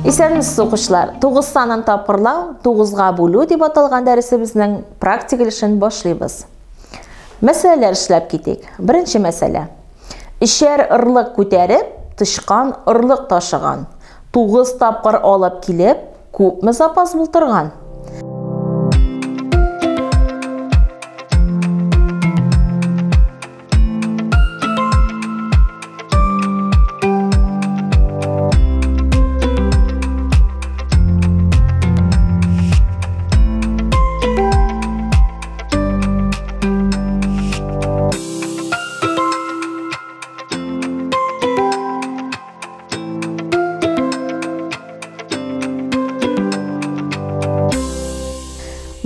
Исәнмесез, укучылар! 9 санын тапкырлау, 9-га бүлү дип аталган дәресебезнең практик өлешен башлыйбыз. Мәсьәләләр эшләп китик. Беренче мәсьәлә. Өчәр ырлык күтәреп, тычкан орлык ташыган. 9 тапкыр алып килеп, күпме запас булдырган?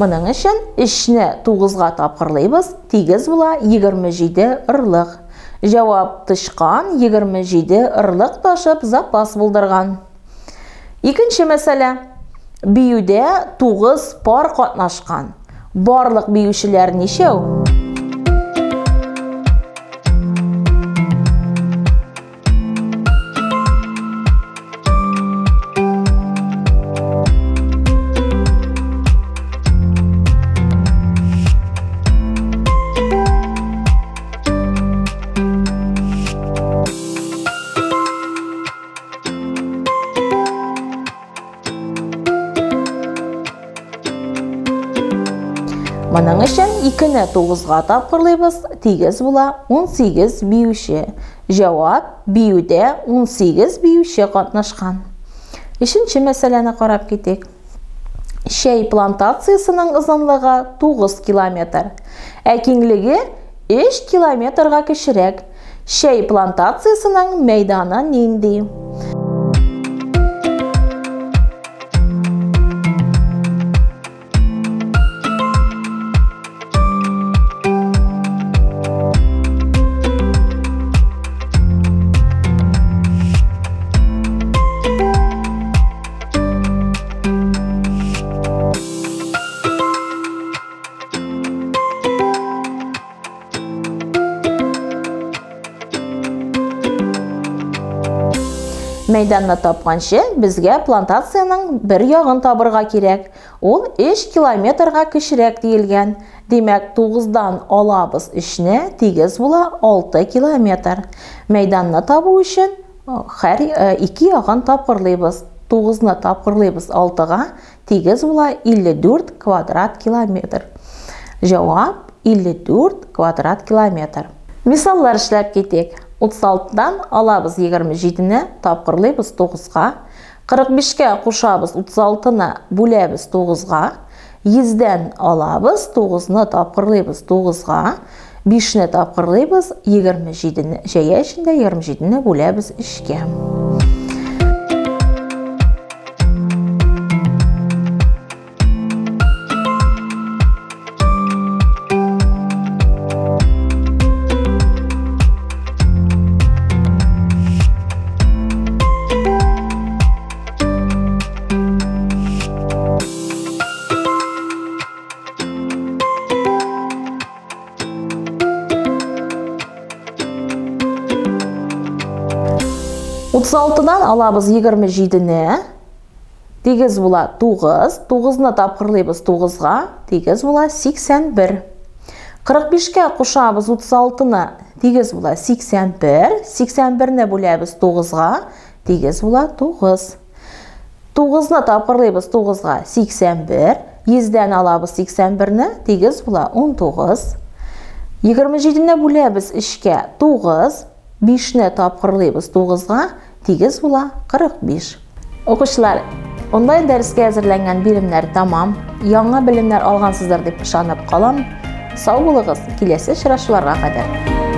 Моның өчен 3-не 9-га тапкырлыйбыз, тигез була 27 ырлык. Җавап тычкан 27 ырлык ташып запас булдырган. Икенче мәсьәлә. Биюдә 9 пар катнашкан. Барлык биючеләр ничәү? Моның өчен 2-не 9-га тапкырлыйбыз, тигез була 18 биюче. Җавап, биюдә 18 биюче катнашкан. Өченче мәсьәләне карап китик. Чәй плантациясенең озынлыгы 9 километр, ә киңлеге 3 километрга кечерәк. Чәй плантациясенең мәйданы нинди? Мәйданны тапканчы, безгә плантациянең бер ягын табырга кирәк. Ул 3 километрга кечерәк диелгән. Димәк, 9-дан алабыз 3-не, тигез була 6 километр. Мәйданны табу өчен һәр ике ягын тапкырлыйбыз. 9-ны тапкырлыйбыз 6-га, тигез була 54 квадрат километр. Җавап 54 квадрат километр. Мисаллар эшләп китик. 36-дан алабыз 27-не, тапкырлыйбыз 9-га. 45-кә кушабыз 36-ны, бүләбез 9-га. 100-дән алабыз 9-ны, тапкырлыйбыз 9-га. 5-не тапкырлыйбыз 27-не, җәя эчендә 27-не бүләбез 3-кә. 36-дан алабыз 27-не. Тигез була 9. 9-ны тапкырлыйбыз 9-га. Тигез була 81. 45-кә кушабыз 36-ны. Тигез була 81. 81-не бүләбез 9-га. Тигез була 9. 9-ны тапкырлыйбыз 9-га 81. 100-дән алабыз 81-не. Тигез була 19. 27-не бүләбез 3-кә 9. 5-не тапкырлыйбыз 9-га, тигез була 45. Укучылар, онлайн дәрескә әзерләнгән биремнәр тәмам. Яңа белемнәр алгансыздыр дип ышанып калам. Сау булыгыз, киләсе очрашуларга кадәр.